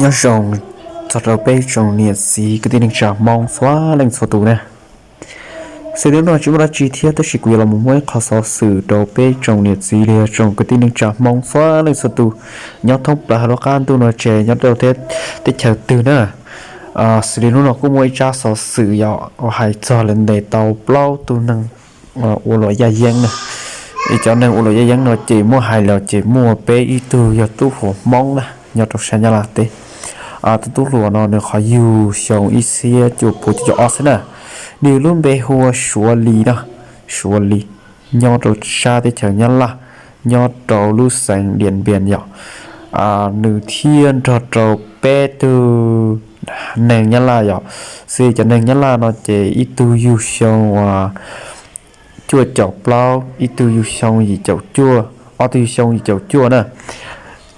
Nyob zoo txog rau peb tsoom niam txiv kwv tij neej tsa Hmoob txhua leej txhua tus na. Xws li hnub no tsis muaj dab tsi thiab, tab sis kuv yuav los mus muab ib qho xov xwm rau peb tsoom niam txiv los yog tsoom kwv tij neej tsa Hmoob txhua leej txhua tus nyob thoob plaws hauv lub qab ntuj no tsis nyob rau teb chaws twg na. Xws li hnub no kuj muaj ib tsab xov xwm yog uas hais txog lawv ntes tau plaub tug neeg ua luam yaj yeeb na. Ib cov neeg ua luam yaj yeeb no ces muab hais los ces muaj peb ib tug yog tub hluas Hmoob na nyob rau sab Nyab Laj teb. Tus tub hluas no nws qhov yug xyoo ib txhiab cuaj puas cuaj caum ob xwb na. Nws lub npe hu ua Suav Lis no, Suav Lis, nyob rau sab teb chaws Nyab Laj, nyob rau lub xeev Diam Npias yom. Nws thiaj nrog rau peb tug neeg Nyab Laj yom. Xws li cov neeg Nyab Laj no ces ib tug yug xyoo uas cuaj caum plaub, ib tug yug xyoo yim caum cuaj, ob tug yug xyoo yim caum cuaj na.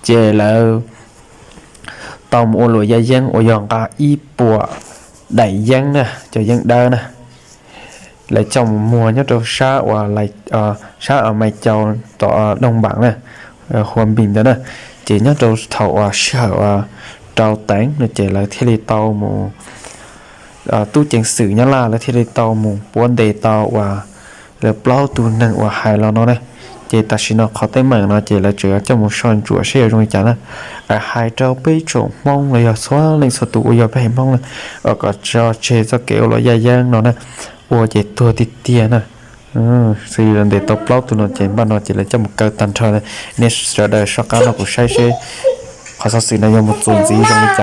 Ces lawv tau mus ua luam yaj yeeb uas yog nqa ib puas daim yeeb na, cov yeeb dawb na. Lawv coj mus muag nyob rau sab uas, sab Amais Cau tom Dooj Npaam na, Hua Npis ntawd na. Ces nyob rau thaum uas sij hawm uas rau teev no ces lawv thiaj li tau mus, tub ceev xwm Nyab Laj lawv thiaj li tau mus puab ntes tau uas lawv plaub tug neeg uas hais los no na. Ces tam sim no qhov teeb meem no ces lawv tseem coj mus soj ntsuam seb yuav zoo li cas na. Hais rau peb tsoom Hmoob los yog txhua leej txhua tus uas yog peb haiv Hmoob na, kom tso tseg txoj kev ua luam yaj yeeb no na, ua ces tuag tiag tiag na. Xws li lawv ntes tau plaub tug no ces npaj no ces lawv coj mus kaw tag nrho. Nej sawv daws soj qab nrog kuv saib seb qhov xov xwm no yuav mus txuas ntxiv zoo li cas.